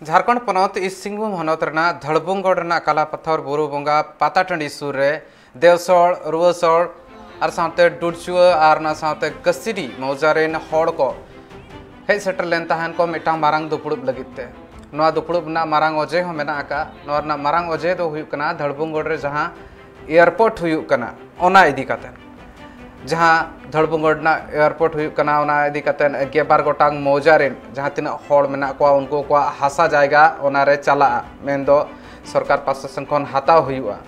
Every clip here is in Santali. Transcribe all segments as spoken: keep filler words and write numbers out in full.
ᱡᱷᱟᱲᱠᱷᱚᱸᱰ ᱯᱚᱱᱚᱛ ᱤᱥᱴ ᱥᱤᱝᱵᱷᱩᱢ ᱦᱚᱱᱚᱛ ᱨᱮᱱᱟᱜ ᱫᱷᱟᱲᱵᱩᱝᱜᱚᱲ ᱨᱮᱱᱟᱜ ᱠᱟᱞᱟᱯᱟᱛᱷᱚᱨ ᱵᱩᱨᱩ ᱵᱚᱸᱜᱟ ᱯᱟᱛᱟ ᱴᱟᱺᱰᱤ ᱥᱩᱨ ᱨᱮ ᱫᱮᱣᱥᱚᱲ, ᱨᱩᱣᱟᱹᱥᱚᱲ ᱟᱨ ᱥᱟᱶᱛᱮ ᱰᱩᱰᱪᱩᱣᱟᱹ ᱟᱨ ᱚᱱᱟ ᱥᱟᱶᱛᱮ ᱠᱟᱹᱥᱤᱰᱤ ᱢᱚᱣᱡᱟ ᱨᱮᱱ ᱦᱚᱲ ᱠᱚ ᱦᱮᱡ ᱥᱮᱴᱮᱨ ᱞᱮᱱ ᱛᱟᱦᱮᱱ ᱠᱚ ᱢᱤᱫᱴᱟᱝ ᱢᱟᱨᱟᱝ ᱫᱩᱯᱲᱩᱵ ᱞᱟᱹᱜᱤᱫ ᱛᱮ᱾ ᱱᱚᱣᱟ ᱫᱩᱯᱲᱩᱵ ᱨᱮᱱᱟᱜ ᱢᱟᱨᱟᱝ ᱚᱡᱮ ᱦᱚᱸ ᱢᱮᱱᱟᱜ ᱟᱠᱟᱫ᱾ ᱱᱚᱣᱟ ᱨᱮᱱᱟᱜ ᱢᱟᱨᱟᱝ ᱚᱡᱮ ᱫᱚ ᱦᱩᱭᱩᱜ ᱠᱟᱱᱟ ᱫᱷᱟᱲᱵᱩᱝᱜᱚᱲ ᱨᱮ ᱡᱟᱦᱟᱸ ᱮᱭᱟᱨᱯᱳᱨᱴ ᱦᱩᱭᱩᱜ ᱠᱟᱱᱟ, ᱚᱱᱟ ᱤᱫᱤ ᱠᱟᱛᱮ᱾ ᱡᱟᱦᱟᱸ ᱫᱷᱟᱲᱵᱩᱝᱜᱚᱲ ᱨᱮᱱᱟᱜ ᱮᱭᱟᱨᱯᱳᱨᱴ ᱦᱩᱭᱩᱜ ᱠᱟᱱᱟ, ᱚᱱᱟ ᱤᱫᱤ ᱠᱟᱛᱮ ᱜᱮᱞᱵᱟᱨ ᱜᱚᱴᱟᱝ ᱢᱚᱣᱡᱟ ᱨᱮᱱ ᱡᱟᱦᱟᱸ ᱛᱤᱱᱟᱹᱜ ᱦᱚᱲ ᱢᱮᱱᱟᱜ ᱠᱚᱣᱟ, ᱩᱱᱠᱩ ᱠᱚᱣᱟᱜ ᱦᱟᱥᱟ ᱡᱟᱭᱜᱟ ᱚᱱᱟ ᱨᱮ ᱪᱟᱞᱟᱜᱼᱟ, ᱢᱮᱱᱫᱚ ᱥᱚᱨᱠᱟᱨ ᱯᱟᱥᱴᱟ ᱥᱮᱱ ᱠᱷᱚᱱ ᱦᱟᱛᱟᱣ ᱦᱩᱭᱩᱜᱼᱟ᱾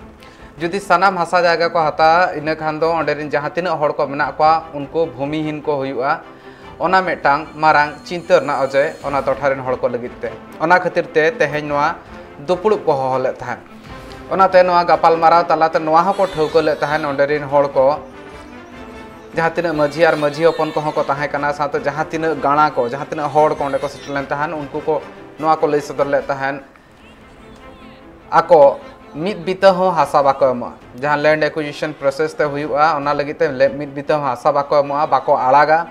ᱡᱩᱫᱤ ᱥᱟᱱᱟᱢ ᱦᱟᱥᱟ ᱡᱟᱭᱜᱟ ᱠᱚ ᱦᱟᱛᱟᱣᱟ, ᱤᱱᱟᱹ ᱠᱷᱟᱱ ᱫᱚ ᱚᱸᱰᱮ ᱨᱮᱱ ᱡᱟᱦᱟᱸ ᱛᱤᱱᱟᱹᱜ ᱦᱚᱲ ᱠᱚ ᱢᱮᱱᱟᱜ ᱠᱚᱣᱟ, ᱩᱱᱠᱩ ᱵᱷᱩᱢᱤᱦᱤᱱ ᱠᱚ ᱦᱩᱭᱩᱜᱼᱟ᱾ ᱚᱱᱟ ᱢᱤᱫᱴᱟᱝ ᱢᱟᱨᱟᱝ ᱪᱤᱱᱛᱟᱹ ᱨᱮᱱᱟᱜ ᱚᱡᱮ ᱚᱱᱟ ᱴᱚᱴᱷᱟ ᱨᱮᱱ ᱦᱚᱲ ᱠᱚ ᱞᱟᱹᱜᱤᱫ ᱛᱮ᱾ ᱚᱱᱟ ᱠᱷᱟᱹᱛᱤᱨ ᱛᱮ ᱛᱮᱦᱮᱧ ᱱᱚᱣᱟ ᱫᱩᱯᱲᱩᱵ ᱠᱚ ᱦᱚᱦᱚ ᱞᱮᱫ ᱛᱟᱦᱮᱸᱫ᱾ ᱚᱱᱟᱛᱮ ᱱᱚᱣᱟ ᱜᱟᱯᱟᱞᱢᱟᱨᱟᱣ ᱛᱟᱞᱟᱛᱮ ᱱᱚᱣᱟ ᱦᱚᱸᱠᱚ ᱴᱷᱟᱹᱣᱠᱟᱹ ᱞᱮᱫ ᱛᱟᱦᱮᱸᱫ, ᱚᱸᱰᱮ ᱨᱮᱱ ᱦᱚᱲ ᱠᱚ, ᱡᱟᱦᱟᱸ ᱛᱤᱱᱟᱹᱜ ᱢᱟᱹᱡᱷᱤ ᱟᱨ ᱢᱟᱹᱡᱷᱤ ᱦᱚᱯᱚᱱ ᱠᱚᱦᱚᱸ ᱠᱚ ᱛᱟᱦᱮᱸ ᱠᱟᱱᱟ, ᱥᱟᱶᱛᱮ ᱡᱟᱦᱟᱸ ᱛᱤᱱᱟᱹᱜ ᱜᱟᱬᱟ ᱠᱚ, ᱡᱟᱦᱟᱸ ᱛᱤᱱᱟᱹᱜ ᱦᱚᱲ ᱠᱚ ᱚᱸᱰᱮ ᱠᱚ ᱥᱮᱴᱮᱨ ᱞᱮᱱ ᱛᱟᱦᱮᱸᱫ, ᱩᱱᱠᱩ ᱠᱚ ᱱᱚᱣᱟ ᱠᱚ ᱞᱟᱹᱭ ᱥᱚᱫᱚᱨ ᱞᱮᱫ ᱛᱟᱦᱮᱸᱫ, ᱟᱠᱚ ᱢᱤᱫ ᱵᱤᱛᱟᱹ ᱦᱚᱸ ᱦᱟᱥᱟ ᱵᱟᱠᱚ ᱮᱢᱚᱜᱼᱟ᱾ ᱡᱟᱦᱟᱸ land acquisition process ᱛᱮ ᱦᱩᱭᱩᱜᱼᱟ, ᱚᱱᱟ ᱞᱟᱹᱜᱤᱫ ᱛᱮ ᱞᱮ-, ᱢᱤᱫ ᱵᱤᱛᱟᱹ ᱦᱚᱸ ᱦᱟᱥᱟ ᱵᱟᱠᱚ ᱮᱢᱚᱜᱼᱟ, ᱵᱟᱠᱚ ᱟᱲᱟᱜᱟ᱾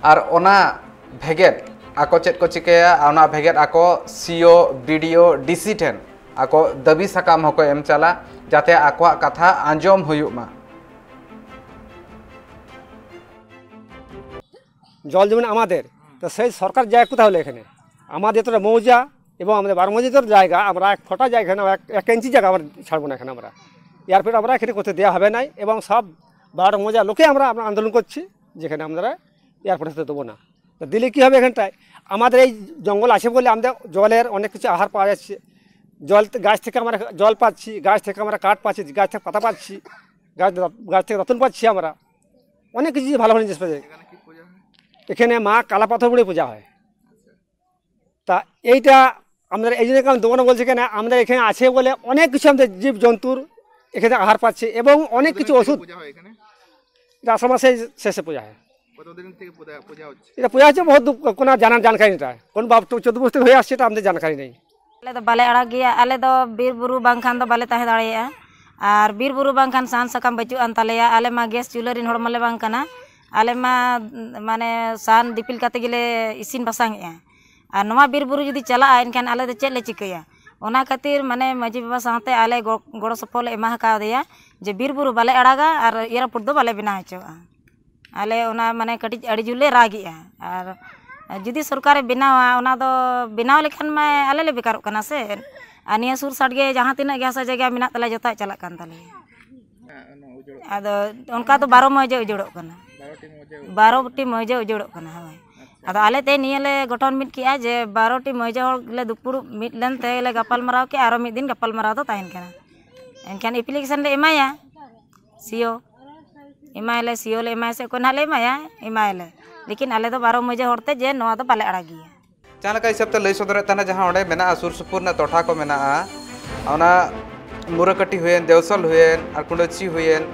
ᱟᱨ ᱚᱱᱟ ᱵᱷᱮᱜᱮᱫ ᱟᱠᱚ ᱪᱮᱫ ᱠᱚ ᱪᱤᱠᱟᱹᱭᱟ, ᱚᱱᱟ ᱵᱷᱮᱜᱮᱫ ᱟᱠᱚ C O, B D O, D C ᱴᱷᱮᱱ ᱟᱠᱚ ᱫᱟᱹᱵᱤ ᱥᱟᱠᱟᱢ ᱦᱚᱸᱠᱚ ᱮᱢ ᱪᱟᱞᱟ, ᱡᱟᱛᱮ ᱟᱠᱚᱣᱟᱜ ᱠᱟᱛᱷᱟ ᱟᱸᱡᱚᱢ ᱦᱩᱭᱩᱜ ᱢᱟ᱾ জল জমিন আমাদের, তো সেই সরকার জায়গা কোথায় হলো এখানে? আমাদের তো মৌজা এবং আমাদের বারো মৌজাদের জায়গা, আমরা এক ফোঁটা জায়গা, এখানে এক এক ইঞ্চি জায়গা আমরা ছাড়বো না এখানে আমরা। এয়ারপোর্ট আমরা এখানে করতে দেওয়া হবে নাই এবং সব বারো মৌজা লোকে আমরা আমরা আন্দোলন করছি, যেখানে আমরা এয়ারপোর্ট হতে দেবো না। তো দিলে কী হবে এখানটায়? আমাদের এই জঙ্গল আছে বলে আমাদের জলের অনেক কিছু আহার পাওয়া যাচ্ছে। জল, গাছ থেকে আমরা জল পাচ্ছি, গাছ থেকে আমরা কাঠ পাচ্ছি, গাছ থেকে পাতা পাচ্ছি, গাছ, গাছ থেকে রতন পাচ্ছি আমরা, অনেক কিছু ভালো ভালো জিনিস পাওয়া যায়। এখানে মা কালাপাথর বুড়ি পূজা হয়। তা এইটা আমরা এই জন্য কারণ দোকানে বলছি কেন, আমরা এখানে আছে বলে অনেক কিছু আমাদের জীব জন্তুর এখানে আহার পাচ্ছে এবং অনেক কিছু ওষুধ। পূজা হয় এখানে? এটা আষাঢ় মাসে শেষে পূজা হয়। কতদিন থেকে পূজা পূজা হচ্ছে? এটা পূজা হচ্ছে বহুত দূর, কোনো জানার জানকারি নেই, এটা কোন বাপ চোদ্দ বছর থেকে হয়ে আসছে, এটা আমাদের জানকারি নেই। ᱟᱞᱮ ᱫᱚ ᱵᱟᱞᱮ ᱟᱲᱟᱜ ᱜᱮᱭᱟ᱾ ᱟᱞᱮ ᱫᱚ ᱵᱤᱨ ᱵᱩᱨᱩ ᱵᱟᱝᱠᱷᱟᱱ ᱫᱚ ᱵᱟᱞᱮ ᱛᱟᱦᱮᱸ ᱫᱟᱲᱮᱭᱟᱜᱼᱟ᱾ ᱟᱨ ᱵᱤᱨ ᱵᱩᱨᱩ ᱵᱟᱝᱠᱷᱟᱱ ᱥᱟᱦᱟᱱ ᱥᱟᱠᱟᱢ ᱵᱟᱹᱪᱩᱜ ᱟᱱ ᱛᱟᱞᱮᱭᱟ᱾ ᱟᱞᱮ ᱢᱟ ᱜᱮᱥ ᱪᱩᱞᱦᱟᱹ ᱨᱮᱱ ᱦᱚᱲ ᱢᱟᱞᱮ ᱵᱟᱝ ᱠᱟᱱᱟ᱾ ᱟᱞᱮ ᱢᱟ ᱢᱟᱱᱮ ᱥᱟᱦᱟᱱ ᱫᱤᱯᱤᱞ ᱠᱟᱛᱮ ᱜᱮᱞᱮ ᱤᱥᱤᱱ ᱵᱟᱥᱟᱝ ᱮᱜᱼᱟ᱾ ᱟᱨ ᱱᱚᱣᱟ ᱵᱤᱨ ᱵᱩᱨᱩ ᱡᱩᱫᱤ ᱪᱟᱞᱟᱜᱼᱟ, ᱮᱱᱠᱷᱟᱱ ᱟᱞᱮ ᱫᱚ ᱪᱮᱫ ᱞᱮ ᱪᱤᱠᱟᱹᱭᱟ? ᱚᱱᱟ ᱠᱷᱟᱹᱛᱤᱨ ᱢᱟᱱᱮ ᱢᱟᱹᱡᱷᱤ ᱵᱟᱵᱟ ᱥᱟᱶᱛᱮ ᱟᱞᱮ ᱜᱚ-, ᱜᱚᱲᱚ ᱥᱚᱯᱚᱦᱚᱫ ᱞᱮ ᱮᱢᱟ ᱠᱟᱣᱫᱮᱭᱟ ᱡᱮ ᱵᱤᱨ ᱵᱩᱨᱩ ᱵᱟᱞᱮ ᱟᱲᱟᱜᱟ ᱟᱨ ᱮᱭᱟᱨᱯᱳᱨᱴ ᱫᱚ ᱵᱟᱞᱮ ᱵᱮᱱᱟᱣ ᱦᱚᱪᱚᱣᱟᱜᱼᱟ᱾ ᱟᱞᱮ ᱚᱱᱟ ᱢᱟᱱᱮ ᱠᱟᱹᱴᱤᱡ ᱟᱹᱰᱤ ᱡᱳᱨ ᱞᱮ ᱨᱟᱜᱮᱜᱼᱟ᱾ ᱟᱨ ᱡᱩᱫᱤ ᱥᱚᱨᱠᱟᱨᱮ ᱵᱮᱱᱟᱣᱟ, ᱚᱱᱟ ᱫᱚ ᱵᱮᱱᱟᱣ ᱞᱮᱠᱷᱟᱱ ᱢᱟ ᱟᱞᱮ ᱞᱮ ᱵᱮᱠᱟᱨᱚᱜ ᱠᱟᱱᱟ ᱥᱮ᱾ ᱟᱨ ᱱᱤᱭᱟᱹ ᱥᱩᱨ ᱥᱟᱰᱜᱮ ᱡᱟᱦᱟᱸ ᱛᱤᱱᱟᱹᱜ ᱜᱮ ᱦᱟᱥᱟ ᱡᱟᱭᱜᱟ ᱢᱮᱱᱟᱜ ᱛᱟᱞᱮᱭᱟ, ᱡᱚᱛᱚᱣᱟᱜ ᱪᱟᱞᱟᱜ ᱠᱟᱱ ᱛᱟᱞᱮᱭᱟ᱾ ᱟᱫᱚ ᱚᱱᱠᱟ ᱫᱚ ᱵᱟᱨᱚ ᱢᱟᱹᱦᱤᱡᱟᱹ ᱩᱡᱟᱹᱲᱚᱜ ᱠᱟᱱᱟ᱾ ᱵᱟᱨᱚ ᱴᱤ ᱢᱟᱹᱦᱤᱡᱟᱹ ᱩᱡᱟᱹᱲᱚᱜ ᱠᱟᱱᱟ, ᱦᱳᱭ᱾ ᱟᱫᱚ ᱟᱞᱮ ᱛᱮ ᱱᱤᱭᱟᱹ ᱞᱮ ᱜᱚᱴᱷᱚᱱ ᱢᱤᱫ ᱠᱮᱜᱼᱟ ᱡᱮ ᱵᱟᱨᱚ ᱴᱤ ᱢᱟᱹᱦᱤᱡᱟᱹ ᱦᱚᱲ ᱞᱮ ᱫᱩᱯᱲᱩᱵ ᱢᱤᱫ ᱞᱮᱱ ᱛᱮ ᱞᱮ ᱜᱟᱯᱟᱞ ᱢᱟᱨᱟᱣ ᱠᱮᱜᱼᱟ, ᱟᱨᱚ ᱢᱤᱫ ᱫᱤᱱ ᱜᱟᱯᱟᱞ ᱢᱟᱨᱟᱣ ᱫᱚ ᱛᱟᱦᱮᱱ ᱠᱟᱱᱟ᱾ ᱮᱱᱠᱷᱟᱱ ᱮᱯᱞᱤᱠᱮᱥᱚᱱ ᱞᱮ ᱮᱢᱟᱭᱟ, ᱥᱤᱭᱳ ᱮᱢᱟᱭᱟᱞᱮ, ᱥᱤᱭᱳ ᱞᱮ ᱮᱢᱟᱭᱟ ᱥᱮ ᱚᱠᱚᱭ ᱱᱟᱦᱟᱜ ᱞᱮ ᱮᱢᱟᱭᱟ, ᱮᱢᱟᱭᱟᱞᱮ᱾ ᱞᱮᱠᱤᱱ ᱟᱞᱮ ᱫᱚ ᱵᱟᱨᱚ ᱢᱟᱹᱦᱤᱡᱟᱹ ᱦᱚᱲ ᱛᱮ ᱡᱮ ᱱᱚᱣᱟ ᱫᱚ ᱵᱟᱞᱮ ᱟᱲᱟᱜ ᱜᱮᱭᱟ᱾ ᱡᱟᱦᱟᱸ ᱞᱮᱠᱟ ᱦᱤᱥᱟᱹᱵ ᱛᱮ ᱞᱟᱹᱭ ᱥᱚᱫᱚᱨᱮᱫ ᱛᱟᱦᱮᱱᱟ, ᱡᱟᱦᱟᱸ ᱚᱸᱰᱮ ᱢᱮᱱᱟᱜᱼᱟ, ᱥᱩᱨ ᱥᱩᱯᱩᱨ ᱨᱮᱱᱟᱜ ᱴᱚᱴᱷᱟ ᱠᱚ ᱢᱮᱱᱟᱜᱼᱟ, ᱚᱱᱟ ᱢᱩᱨᱟᱠᱟᱴᱤ ᱦᱩᱭᱮᱱ, ᱫᱮᱣᱥᱚᱞ ᱦᱩᱭᱮᱱ, ᱟᱨ ᱠᱩᱸᱰᱟᱹᱪᱤ ᱦᱩᱭᱮᱱ,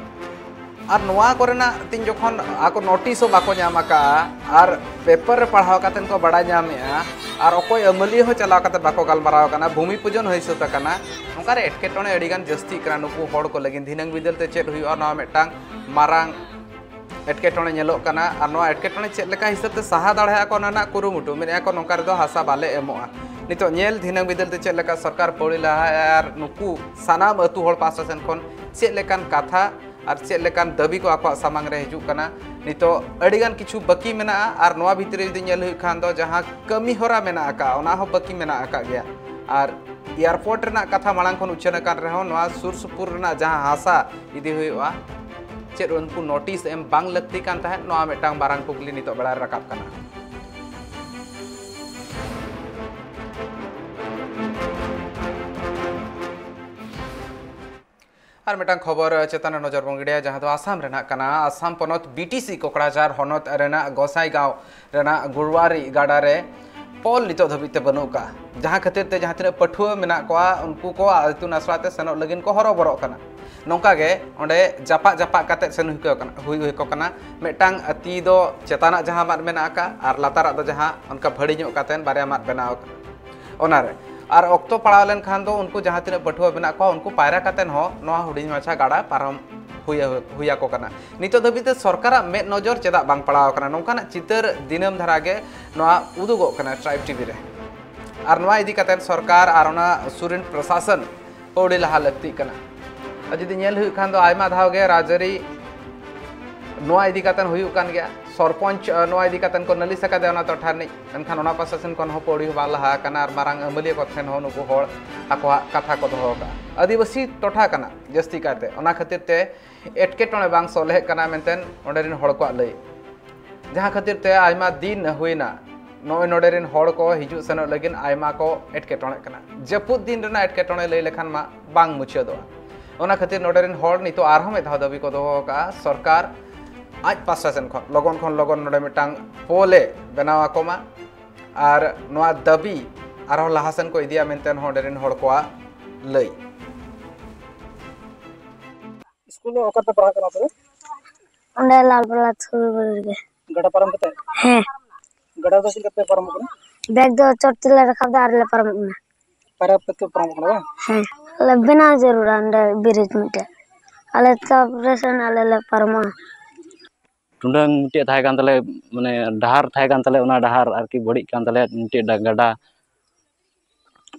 ᱟᱨ ᱱᱚᱣᱟ ᱠᱚᱨᱮᱱᱟᱜ ᱛᱤᱧ ᱡᱚᱠᱷᱚᱱ ᱟᱠᱚ ᱱᱳᱴᱤᱥ ᱦᱚᱸ ᱵᱟᱠᱚ ᱧᱟᱢ ᱟᱠᱟᱫᱼᱟ, ᱟᱨ ᱯᱮᱯᱟᱨ ᱨᱮ ᱯᱟᱲᱦᱟᱣ ᱠᱟᱛᱮᱫ ᱠᱚ ᱵᱟᱲᱟᱭ ᱧᱟᱢᱮᱫᱼᱟ, ᱟᱨ ᱚᱠᱚᱭ ᱟᱹᱢᱟᱹᱞᱤᱭᱟᱹ ᱦᱚᱸ ᱪᱟᱞᱟᱣ ᱠᱟᱛᱮᱫ ᱵᱟᱠᱚ ᱜᱟᱞᱢᱟᱨᱟᱣ ᱠᱟᱱᱟ, ᱵᱷᱩᱢᱤ ᱯᱩᱡᱚᱱ ᱦᱚᱸ ᱦᱤᱥᱟᱹᱛ ᱟᱠᱟᱱᱟ, ᱱᱚᱝᱠᱟ ᱨᱮ ᱮᱴᱠᱮᱴᱚᱬᱮ ᱟᱹᱰᱤᱜᱟᱱ ᱡᱟᱹᱥᱛᱤᱜ ᱠᱟᱱᱟ ᱱᱩᱠᱩ ᱦᱚᱲ ᱠᱚ ᱞᱟᱹᱜᱤᱫ᱾ ᱫᱷᱤᱱᱟᱹᱝ ᱵᱤᱫᱟᱹᱞ ᱛᱮ ᱪᱮᱫ ᱦᱩᱭᱩᱜᱼᱟ, ᱱᱚᱣᱟ ᱢᱤᱫᱴᱟᱝ ᱢᱟᱨᱟᱝ ᱮᱴᱠᱮᱴᱚᱬᱮ ᱧᱮᱞᱚᱜ ᱠᱟᱱᱟ᱾ ᱟᱨ ᱱᱚᱣᱟ ᱮᱴᱠᱮᱴᱚᱬᱮ ᱪᱮᱫ ᱞᱮᱠᱟ ᱦᱤᱥᱟᱹᱵ ᱛᱮ ᱥᱟᱦᱟ ᱫᱟᱲᱮᱭᱟᱜᱼᱟ ᱠᱚ, ᱚᱱᱟ ᱨᱮᱱᱟᱜ ᱠᱩᱨᱩᱢᱩᱴᱩ᱾ ᱢᱮᱱᱮᱫᱼᱟ ᱠᱚ ᱱᱚᱝᱠᱟ ᱨᱮᱫᱚ ᱦᱟᱥᱟ ᱵᱟᱞᱮ ᱮᱢᱚᱜᱼᱟ᱾ ᱱᱤᱛᱚᱜ ᱧᱮᱞ ᱫᱷᱤᱱᱟᱹᱝ ᱵᱤᱫᱟᱹᱞ ᱛᱮ ᱪᱮᱫ ᱞᱮᱠᱟ ᱥᱚᱨᱠᱟᱨ ᱯᱟᱹᱣᱲᱤ ᱞᱟᱦᱟᱭᱟ ᱟᱨ ᱱᱩᱠᱩ ᱥᱟᱱᱟᱢ ᱟᱹᱛᱩ ᱦᱚᱲ ᱯᱟᱦᱴᱟ ᱥᱮᱱ ᱠᱷᱚᱱ ᱪᱮᱫ ᱞᱮᱠᱟᱱ ᱠᱟᱛᱷᱟ ᱟᱨ ᱪᱮᱫ ᱞᱮᱠᱟᱱ ᱫᱟᱹᱵᱤ ᱠᱚ ᱟᱠᱚᱣᱟᱜ ᱥᱟᱢᱟᱝ ᱨᱮ ᱦᱤᱡᱩᱜ ᱠᱟᱱᱟ᱾ ᱱᱤᱛᱚᱜ ᱟᱹᱰᱤᱜᱟᱱ ᱠᱤᱪᱷᱩ ᱵᱟᱹᱠᱤ ᱢᱮᱱᱟᱜᱼᱟ, ᱟᱨ ᱱᱚᱣᱟ ᱵᱷᱤᱛᱨᱤ ᱨᱮ ᱡᱩᱫᱤ ᱧᱮᱞ ᱦᱩᱭᱩᱜ ᱠᱷᱟᱱ ᱫᱚ ᱡᱟᱦᱟᱸ ᱠᱟᱹᱢᱤ ᱦᱚᱨᱟ ᱢᱮᱱᱟᱜ ᱟᱠᱟᱫᱼᱟ, ᱚᱱᱟ ᱦᱚᱸ ᱵᱟᱹᱠᱤ ᱢᱮᱱᱟᱜ ᱟᱠᱟᱫ ᱜᱮᱭᱟ᱾ ᱟᱨ ᱮᱭᱟᱨᱯᱳᱨᱴ ᱨᱮᱱᱟᱜ ᱠᱟᱛᱷᱟ ᱢᱟᱲᱟᱝ ᱠᱷᱚᱱ ᱩᱪᱷᱟᱹᱱ ᱟᱠᱟᱱ ᱨᱮᱦᱚᱸ, ᱱᱚᱣᱟ ᱥᱩᱨ ᱥᱩᱯᱩᱨ ᱨᱮᱱᱟᱜ ᱡᱟᱦᱟᱸ ᱦᱟᱥᱟ ᱤᱫᱤ ᱦᱩᱭᱩᱜᱼᱟ, ᱪᱮᱫ ᱩᱱᱠᱩ ᱱᱳᱴᱤᱥ ᱮᱢ ᱵᱟᱝ ᱞᱟᱹᱠᱛᱤ ᱠᱟᱱ ᱛᱟᱦᱮᱸᱫ? ᱱᱚᱣᱟ ᱢᱤᱫᱴᱟᱝ ᱢᱟᱨᱟᱝ ᱠᱩᱠᱞᱤ ᱱᱤᱛᱚᱜ ᱵᱮᱲᱟ ᱨᱮ ᱨᱟᱠᱟᱵ ᱠᱟᱱᱟ᱾ ᱟᱨ ᱢᱤᱫᱴᱟᱝ ᱠᱷᱚᱵᱚᱨ ᱪᱮᱛᱟᱱ ᱨᱮ ᱱᱚᱡᱚᱨ ᱵᱚᱱ ᱜᱤᱰᱤᱭᱟ, ᱡᱟᱦᱟᱸ ᱫᱚ ᱟᱥᱟᱢ ᱨᱮᱱᱟᱜ ᱠᱟᱱᱟ᱾ ᱟᱥᱟᱢ ᱯᱚᱱᱚᱛ ᱵᱤ ᱴᱤ ᱥᱤ ᱠᱚᱠᱲᱟᱡᱷᱟᱨ ᱦᱚᱱᱚᱛ ᱨᱮᱱᱟᱜ ᱜᱚᱥᱟᱭᱜᱟᱸᱣ ᱨᱮᱱᱟᱜ ᱜᱩᱲᱣᱟᱨᱤ ᱜᱟᱰᱟ ᱨᱮ ᱯᱳᱞ ᱱᱤᱛᱚᱜ ᱫᱷᱟᱹᱵᱤᱡ ᱛᱮ ᱵᱟᱹᱱᱩᱜ ᱟᱠᱟᱫᱼᱟ, ᱡᱟᱦᱟᱸ ᱠᱷᱟᱹᱛᱤᱨ ᱛᱮ ᱡᱟᱦᱟᱸ ᱛᱤᱱᱟᱹᱜ ᱯᱟᱹᱴᱷᱩᱣᱟᱹ ᱢᱮᱱᱟᱜ ᱠᱚᱣᱟ, ᱩᱱᱠᱩ ᱠᱚ ᱤᱛᱩᱱ ᱟᱥᱲᱟ ᱛᱮ ᱥᱮᱱᱚᱜ ᱞᱟᱹᱜᱤᱫ ᱠᱚ ᱦᱚᱨᱚᱵᱚᱨᱚᱜ ᱠᱟᱱᱟ᱾ ᱱᱚᱝᱠᱟ ᱜᱮ ᱚᱸᱰᱮ ᱡᱟᱯᱟᱜ ᱡᱟᱯᱟᱜ ᱠᱟᱛᱮ ᱥᱮᱱ ᱦᱩᱭ ᱠᱚ ᱠᱟᱱᱟ, ᱦᱩᱭ ᱦᱩᱭ ᱠᱚ ᱠᱟᱱᱟ᱾ ᱢᱤᱫᱴᱟᱝ ᱛᱤ ᱫᱚ ᱪᱮᱛᱟᱱᱟᱜ ᱡᱟᱦᱟᱸ ᱢᱟᱫ ᱢᱮᱱᱟᱜ ᱟᱠᱟᱫ ᱟᱨ ᱞᱟᱛᱟᱨᱟᱜ ᱫᱚ ᱡᱟᱦᱟᱸ ᱚᱱᱠᱟ ᱵᱷᱟᱹᱲᱤ ᱧᱚᱜ ᱠᱟᱛᱮ ᱵᱟᱨᱭᱟ ᱢᱟᱫ ᱵᱮᱱᱟᱣ ᱟᱠᱟᱱᱟ᱾ ᱚᱱᱟᱨᱮ ᱟᱨ ᱚᱠᱛᱚ ᱯᱟᱲᱟᱣ ᱞᱮᱱᱠᱷᱟᱱ ᱫᱚ ᱩᱱᱠᱩ ᱡᱟᱦᱟᱸ ᱛᱤᱱᱟᱹᱜ ᱯᱟᱹᱴᱷᱩᱣᱟᱹ ᱢᱮᱱᱟᱜ ᱠᱚᱣᱟ, ᱩᱱᱠᱩ ᱯᱟᱭᱨᱟ ᱠᱟᱛᱮ ᱦᱚᱸ ᱱᱚᱣᱟ ᱦᱩᱰᱤᱧ ᱢᱟᱪᱷᱟ ᱜᱟᱰᱟ ᱯᱟᱨᱚᱢ ᱦᱩᱭ ᱦᱩᱭ ᱟᱠᱚ ᱠᱟᱱᱟ᱾ ᱱᱤᱛᱚᱜ ᱫᱷᱟᱹᱵᱤᱡ ᱛᱮ ᱥᱚᱨᱠᱟᱨᱟᱜ ᱢᱮᱫ ᱱᱚᱡᱚᱨ ᱪᱮᱫᱟᱜ ᱵᱟᱝ ᱯᱟᱲᱟᱣ ᱟᱠᱟᱱᱟ, ᱱᱚᱝᱠᱟᱱᱟᱜ ᱪᱤᱛᱟᱹᱨ ᱫᱤᱱᱟᱹᱢ ᱫᱷᱟᱨᱟ ᱜᱮ ᱱᱚᱣᱟ ᱩᱫᱩᱜᱚᱜ ᱠᱟᱱᱟ ᱴᱨᱟᱭᱤᱵᱽ ᱴᱤᱵᱷᱤ ᱨᱮ᱾ ᱟᱨ ᱱᱚᱣᱟ ᱤᱫᱤ ᱠᱟᱛᱮ ᱥᱚᱨᱠᱟᱨ ᱟᱨ ᱚᱱᱟ ᱥᱩᱨ ᱨᱮᱱ ᱯᱨᱚᱥᱟᱥᱚᱱ ᱯᱟᱹᱣᱲᱤ ᱞᱟᱦᱟ ᱞᱟᱹᱠᱛᱤᱜ ᱠᱟᱱᱟ᱾ ᱟᱨ ᱡᱩᱫᱤ ᱧᱮᱞ ᱦᱩᱭᱩᱜ ᱠᱷᱟᱱ ᱫᱚ ᱟᱭᱢᱟ ᱫᱷᱟᱣ ᱜᱮ ᱨᱟᱡᱽᱟᱹᱨᱤ ᱱᱚᱣᱟ ᱤᱫᱤ ᱠᱟᱛᱮ ᱦᱩᱭᱩᱜ ᱠᱟᱱ ᱜᱮᱭᱟ, ᱥᱚᱨᱯᱚᱧᱪ ᱱᱚᱣᱟ ᱤᱫᱤ ᱠᱟᱛᱮ ᱠᱚ ᱱᱟᱹᱞᱤᱥ ᱟᱠᱟᱫᱟ ᱚᱱᱟ ᱴᱚᱴᱷᱟ ᱨᱤᱱᱤᱡ, ᱢᱮᱱᱠᱷᱟᱱ ᱚᱱᱟ ᱯᱨᱚᱥᱟᱥᱚᱱ ᱠᱷᱚᱱ ᱦᱚᱸ ᱯᱟᱹᱣᱲᱤ ᱦᱚᱸ ᱵᱟᱝ ᱞᱟᱦᱟ ᱟᱠᱟᱱᱟ ᱟᱨ ᱢᱟᱨᱟᱝ ᱟᱹᱢᱟᱹᱞᱤᱭᱟᱹ ᱠᱚ ᱴᱷᱮᱱ ᱦᱚᱸ ᱱᱩᱠᱩ ᱦᱚᱲ ᱟᱠᱚᱣᱟᱜ ᱠᱟᱛᱷᱟ ᱠᱚ ᱫᱚᱦᱚ ᱟᱠᱟᱫᱼᱟ᱾ ᱟᱹᱫᱤᱵᱟᱹᱥᱤ ᱴᱚᱴᱷᱟ ᱠᱟᱱᱟ ᱡᱟᱹᱥᱛᱤ ᱠᱟᱭᱛᱮ, ᱚᱱᱟ ᱠᱷᱟᱹᱛᱤᱨ ᱛᱮ ᱮᱴᱠᱮᱴᱚᱬᱮ ᱵᱟᱝ ᱥᱚᱞᱦᱮᱜ ᱠᱟᱱᱟ ᱢᱮᱱᱛᱮ ᱚᱸᱰᱮ ᱨᱮᱱ ᱦᱚᱲ ᱠᱚᱣᱟᱜ ᱞᱟᱹᱭ᱾ ᱡᱟᱦᱟᱸ ᱠᱷᱟᱹᱛᱤᱨ ᱛᱮ ᱟᱭᱢᱟ ᱫᱤᱱ ᱦᱩᱭᱱᱟ ᱱᱚᱜᱼᱚᱭ ᱱᱚᱰᱮ ᱨᱮᱱ ᱦᱚᱲ ᱠᱚ ᱦᱤᱡᱩᱜ ᱥᱮᱱᱚᱜ ᱞᱟᱹᱜᱤᱫ ᱟᱭᱢᱟ ᱠᱚ ᱮᱴᱠᱮᱴᱚᱬᱮᱜ ᱠᱟᱱᱟ᱾ ᱡᱟᱹᱯᱩᱫ ᱫᱤᱱ ᱨᱮᱱᱟᱜ ᱮᱴᱠᱮᱴᱚᱬᱮ ᱞᱟᱹᱭ ᱞᱮᱠᱷᱟᱱ ᱢᱟ ᱵᱟᱝ ᱢᱩᱪᱟᱹᱫᱚᱜᱼᱟ᱾ ᱚᱱᱟ ᱠᱷᱟᱹᱛᱤᱨ ᱱᱚᱰᱮ ᱨᱮᱱ ᱦᱚᱲ ᱱᱤᱛᱚᱜ ᱟᱨᱦᱚᱸ ᱢᱤᱫ ᱫᱷᱟᱣ ᱫᱟᱹᱵᱤ ᱠᱚ ᱫᱚᱦᱚ ᱟᱠᱟᱫᱼᱟ, ᱥᱚᱨᱠᱟᱨ ᱟᱡ ᱯᱟᱥᱴᱟ ᱥᱮᱱ ᱠᱷᱚᱱ ᱞᱚᱜᱚᱱ ᱠᱷᱚᱱ ᱞᱚᱜᱚᱱ ᱱᱚᱰᱮ ᱢᱤᱫᱴᱟᱝ ᱯᱳᱞ ᱮ ᱵᱮᱱᱟᱣ ᱟᱠᱚ ᱢᱟ ᱟᱨ ᱱᱚᱣᱟ ᱫᱟᱹᱵᱤ ᱟᱨᱦᱚᱸ ᱞᱟᱦᱟ ᱥᱮᱱ ᱠᱚ ᱤᱫᱤᱭᱟ ᱢᱮᱱᱛᱮ ᱱᱚᱰᱮ ᱨᱮᱱ ᱦᱚᱲ ᱠᱚᱣᱟᱜ ᱞᱟᱹᱭ᱾ ᱥᱠᱩᱞ ᱫᱚ ᱚᱠᱟ ᱨᱮᱯᱮ ᱯᱟᱲᱦᱟᱜ ᱠᱟᱱᱟ ᱟᱯᱮ ᱫᱚ? ᱚᱸᱰᱮ ᱞᱟᱞᱯᱟᱞᱟ ᱥᱩᱨ ᱨᱮᱜᱮ᱾ ᱜᱟᱰᱟ ᱯᱟᱨᱚᱢ ᱠᱟᱛᱮ? ᱦᱮᱸ᱾ ᱜᱟᱰᱟ ᱫᱚ ᱪᱮᱫ ᱞᱮᱠᱟ ᱯᱮ ᱯᱟᱨᱚᱢᱚᱜ ᱠᱟᱱᱟ? ᱵᱮᱜᱽ ᱫᱚ ᱪᱚᱴ ᱛᱮᱞᱮ ᱨᱟᱠᱟᱵ ᱫᱟ ᱟᱨ ᱞᱮ ᱯᱟᱨᱚᱢᱚᱜ ᱠᱟᱱᱟ᱾ ᱯᱟᱭᱨᱟ ᱠᱟᱛᱮ ᱯᱮ ᱯᱟᱨᱚᱢᱚᱜ ᱠᱟᱱᱟ ᱵᱟᱝ? ᱦᱮᱸ᱾ ᱟᱞᱮ ᱵᱮᱱᱟᱣ ᱡᱟᱹᱨᱩᱲᱟ ᱚᱸᱰᱮ ᱵᱨᱤᱡᱽ ᱢᱤᱫᱴᱮᱡ᱾ ᱟᱞᱮ ᱛᱚ ᱚᱯᱟᱨᱮᱥᱚᱱ ᱟᱞᱮ ᱞᱮ ᱯᱟᱨᱚᱢᱚᱜᱼᱟ᱾ ᱴᱩᱰᱟᱹᱝ ᱢᱤᱫᱴᱮᱡ ᱛᱟᱦᱮᱸ ᱠᱟᱱ ᱛᱟᱞᱮ, ᱢᱟᱱᱮ ᱰᱟᱦᱟᱨ ᱛᱟᱦᱮᱸ ᱠᱟᱱ ᱛᱟᱞᱮ, ᱚᱱᱟ ᱰᱟᱦᱟᱨ ᱟᱨᱠᱤ ᱵᱟᱹᱲᱤᱡ ᱠᱟᱱ ᱛᱟᱞᱮᱭᱟ᱾ ᱢᱤᱫᱴᱮᱡ ᱰᱟ-, ᱜᱟᱰᱟ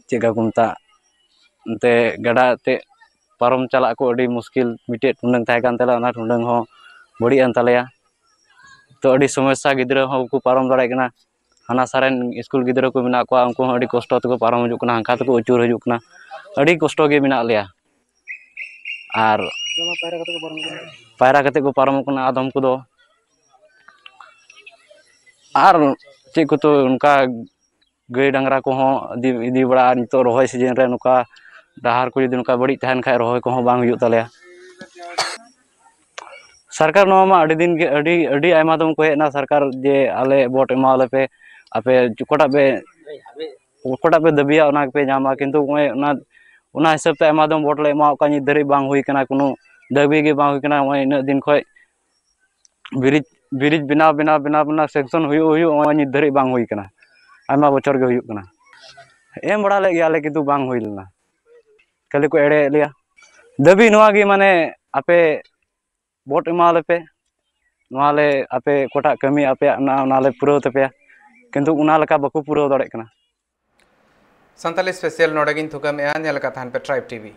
ᱪᱮᱫ ᱞᱮᱠᱟ ᱠᱚ ᱢᱮᱛᱟᱜ, ᱮᱱᱛᱮ ᱜᱟᱰᱟ ᱛᱮ ᱯᱟᱨᱚᱢ ᱪᱟᱞᱟᱜ ᱠᱚ ᱟᱹᱰᱤ ᱢᱩᱥᱠᱤᱞ᱾ ᱢᱤᱫᱴᱮᱡ ᱴᱩᱰᱟᱹᱝ ᱛᱟᱦᱮᱸ ᱠᱟᱱ ᱛᱟᱞᱮᱭᱟ, ᱚᱱᱟ ᱴᱩᱰᱟᱹᱝ ᱦᱚᱸ ᱵᱟᱹᱲᱤᱡ ᱮᱱ ᱛᱟᱞᱮᱭᱟ᱾ ᱛᱚ ᱟᱹᱰᱤ ᱥᱚᱢᱚᱥᱥᱟ, ᱜᱤᱫᱽᱨᱟᱹ ᱦᱚᱸ ᱵᱟᱠᱚ ᱯᱟᱨᱚᱢ ᱫᱟᱲᱮᱭᱟᱜ ᱠᱟᱱᱟ᱾ ᱦᱟᱱᱟ ᱥᱟ ᱨᱮᱱ ᱥᱠᱩᱞ ᱜᱤᱫᱽᱨᱟᱹ ᱠᱚ ᱢᱮᱱᱟᱜ ᱠᱚᱣᱟ, ᱩᱱᱠᱩ ᱦᱚᱸ ᱟᱹᱰᱤ ᱠᱚᱥᱴᱚ ᱛᱮᱠᱚ ᱯᱟᱨᱚᱢ ᱦᱤᱡᱩᱜ ᱠᱟᱱᱟ, ᱦᱟᱱᱠᱟ ᱛᱮᱠᱚ ᱟᱹᱪᱩᱨ ᱦᱤᱡᱩᱜ ᱠᱟᱱᱟ᱾ ᱟᱹᱰᱤ ᱠᱚᱥᱴᱚ ᱜᱮ ᱢᱮᱱᱟᱜ ᱞᱮᱭᱟ᱾ ᱟᱨ ᱯᱟᱭᱨᱟ ᱠᱟᱛᱮ ᱠᱚ ᱯᱟᱨᱚᱢᱚᱜ ᱠᱟᱱᱟ ᱟᱫᱚᱢ ᱠᱚᱫᱚ᱾ ᱟᱨ ᱪᱮᱫ ᱠᱚᱛᱚ ᱚᱱᱠᱟ ᱜᱟᱹᱭ ᱰᱟᱝᱨᱟ ᱠᱚᱦᱚᱸ ᱤᱫᱤ, ᱤᱫᱤ ᱵᱟᱲᱟ, ᱟᱨ ᱱᱤᱛᱚᱜ ᱨᱚᱦᱚᱭ ᱥᱤᱡᱤᱱ ᱨᱮ ᱱᱚᱝᱠᱟ ᱰᱟᱦᱟᱨ ᱠᱚ ᱡᱩᱫᱤ ᱱᱚᱝᱠᱟ ᱵᱟᱹᱲᱤᱡ ᱛᱟᱦᱮᱱ ᱠᱷᱟᱡ, ᱨᱚᱦᱚᱭ ᱠᱚᱦᱚᱸ ᱵᱟᱝ ᱦᱩᱭᱩᱜ ᱛᱟᱞᱮᱭᱟ᱾ ᱥᱚᱨᱠᱟᱨ ᱱᱚᱣᱟ ᱢᱟ ᱟᱹᱰᱤ ᱫᱤᱱ ᱜᱮ, ᱟᱹᱰᱤ, ᱟᱹᱰᱤ ᱟᱭᱢᱟ ᱫᱚᱢ ᱠᱚ ᱦᱮᱡ ᱮᱱᱟ ᱥᱚᱨᱠᱟᱨ, ᱡᱮ ᱟᱞᱮ ᱵᱷᱳᱴ ᱮᱢᱟᱣᱟᱞᱮ ᱯᱮ, ᱟᱯᱮ ᱚᱠᱟᱴᱟᱜ ᱯᱮ, ᱚᱠᱟᱴᱟᱜ ᱯᱮ ᱫᱟᱹᱵᱤᱭᱟ ᱚᱱᱟ ᱜᱮᱯᱮ ᱧᱟᱢᱟ, ᱠᱤᱱᱛᱩ ᱱᱚᱜᱼᱚᱭ ᱚᱱᱟ, ᱚᱱᱟ ᱦᱤᱥᱟᱹᱵ ᱛᱮ ᱟᱭᱢᱟ ᱫᱚᱢ ᱵᱷᱳᱴ ᱞᱮ ᱮᱢᱟᱣᱟᱫ ᱠᱚᱣᱟ, ᱱᱤᱛ ᱫᱷᱟᱹᱨᱤᱡ ᱵᱟᱝ ᱦᱩᱭ ᱠᱟᱱᱟ, ᱠᱳᱱᱳ ᱫᱟᱹᱵᱤ ᱜᱮ ᱵᱟᱝ ᱦᱩᱭ ᱠᱟᱱᱟ᱾ ᱱᱚᱜᱼᱚᱭ ᱤᱱᱟᱹᱜ ᱫᱤᱱ ᱠᱷᱚᱡ ᱵᱨᱤᱡᱽ, ᱵᱨᱤᱡᱽ ᱵᱮᱱᱟᱣ, ᱵᱮᱱᱟᱣ, ᱵᱮᱱᱟᱣ, ᱵᱮᱱᱟᱣ, ᱥᱮᱝᱥᱚᱱ ᱦᱩᱭᱩᱜ, ᱦᱩᱭᱩᱜ, ᱱᱚᱜᱼᱚᱭ ᱱᱤᱛ ᱫᱷᱟᱹᱨᱤᱡ ᱵᱟᱝ ᱦᱩᱭ ᱠᱟᱱᱟ᱾ ᱟᱭᱢᱟ ᱵᱚᱪᱷᱚᱨ ᱜᱮ ᱦᱩᱭᱩᱜ ᱠᱟᱱᱟ, ᱮᱢ ᱵᱟᱲᱟ ᱞᱮᱫ ᱜᱮᱭᱟᱞᱮ, ᱠᱤᱱᱛᱩ ᱵᱟᱝ ᱦᱩᱭ ᱞᱮᱱᱟ᱾ ᱠᱷᱟᱹᱞᱤ ᱠᱚ ᱮᱲᱮᱭᱮᱫ ᱞᱮᱭᱟ᱾ ᱫᱟᱹᱵᱤ ᱱᱚᱣᱟ ᱜᱮ, ᱢᱟᱱᱮ, ᱟᱯᱮ ᱵᱷᱳᱴ ᱮᱢᱟᱣᱟᱞᱮ ᱯᱮ, ᱱᱚᱣᱟ ᱞᱮ ᱟᱯᱮ ᱚᱠᱟᱴᱟᱜ ᱠᱟᱹᱢᱤ ᱟᱯᱮᱭᱟᱜ ᱢᱮᱱᱟᱜᱼᱟ ᱚᱱᱟ ᱞᱮ ᱯᱩᱨᱟᱹᱣ ᱛᱟᱯᱮᱭᱟ, ᱠᱤᱱᱛᱩ ᱚᱱᱟ ᱞᱮᱠᱟ ᱵᱟᱠᱚ ᱯᱩᱨᱟᱹᱣ ᱫᱟᱲᱮᱭᱟᱜ ᱠᱟᱱᱟ᱾ ᱥᱟᱱᱛᱟᱞᱤ ᱥᱯᱮᱥᱟᱞ ᱱᱚᱰᱮ ᱜᱤᱧ ᱛᱷᱩᱠᱟᱹᱢᱮᱜᱼᱟ᱾ ᱧᱮᱞ ᱟᱠᱟᱫ ᱛᱟᱦᱮᱱ ᱯᱮ ᱴᱨᱟᱭᱤᱵᱽ ᱴᱤᱵᱷᱤ᱾